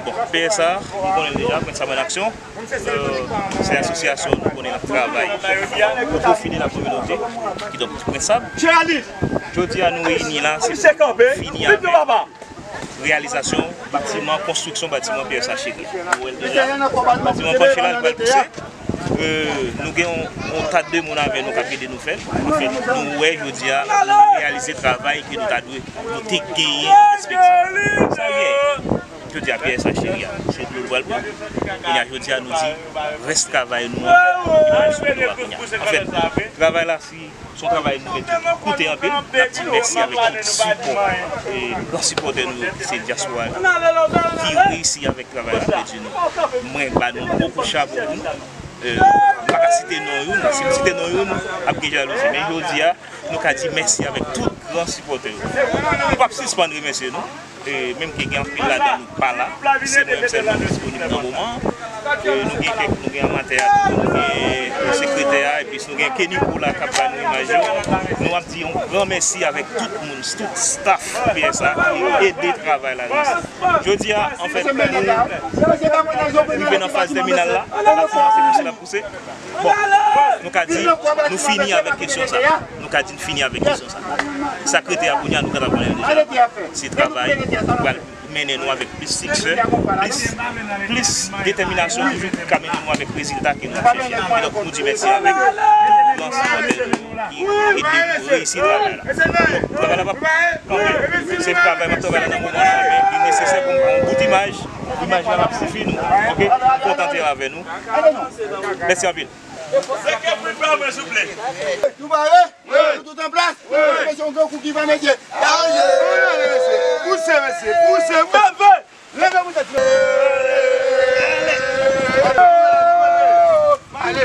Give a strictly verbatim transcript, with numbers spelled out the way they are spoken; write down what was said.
Bon, P S A, nou konnen l deja, Prensab an Aksyon. Euh, se asosyasyon nou konnen n ap travay o pwofi de la kominote, kidonk Prensab. Jodi a, nou reyini la, se pou fini avèk reyalizasyon batiman, konstriksyon batiman P S A Cheri. Nou wè l deja. Batiman panche la, li pral pouse. Euh, nou gen yon, yon ta de moun avè nou k ap ede nou fè l. Anfèt, nou wè jodi a, nou reyalize travay ke nou ta dwe, nou te genyen an pèspektiv. Sa genyen. Jodi a, P S A Cheri a, se dlo l pral pran. Kounye a, jodi a, nou di, rès travay nou an, li pral sou dlo a kounye a. Anfèt, travay la, si se yon travay nou mèt koute anpil, n ap di mèsi avèk tout sipò, e, gran sipòtè nou yo, ki se dyaspora yo, ki reyisi avèk travay la, m vle di nou, mwen ba nou bokou chapo pou nou. Euh, m pa ka site non youn, si m site non youn, ap gen jalouzi. Men jodi a, nou ka di mèsi avèk tout gran sipòtè yo. Nou p ap sispann remèsye nou. E menm ke gen anpil ladan nou pa la, se mwen menm sèlman ki disponib nan moman an. E nou gen kèk, nou gen anmatè a tou, nou gen, euh, sekretè a, epi nou gen Kenny Paul la k ap ba nou imaj yo. Nou ap di yon gran mèsi avèk tout moun, tout staff P S A ki ede travay la reyisi. Jodi a, anfèt, nou rive nan faz tèminal la, batiman se pouse l ap pouse. Bon, nou ka di, nou fini avèk kesyon sa. Nou ka di n fini avèk kesyon sa. Sa k rete a kounye a, nou gentan konnen l deja. Se travay ki pral mennen nou avèk plis siksè, plis, plis detèminasyon toujou ki ka mennen nou avèk rezilta ke nou ap chèche. E donk, nou di mèsi avèk tout gran sipòtè nou ki ede nou reyisi travay la. Donk, travay la p ap kanpe. Se travay m ap travay la nan moman sa, men li nesesè pou m pran yon bout imaj. Imaj la p ap sifi nou. Oke? M kontan te avè nou. Mèsi anpil. Seke pri pa mwen, souple. Nou pare? Wi. Nou tout an plas? Wi. Mwen se yon gran kou ki pa medye. Pouse, mesye, pouse, pouse. Leve pou tèt. Ale.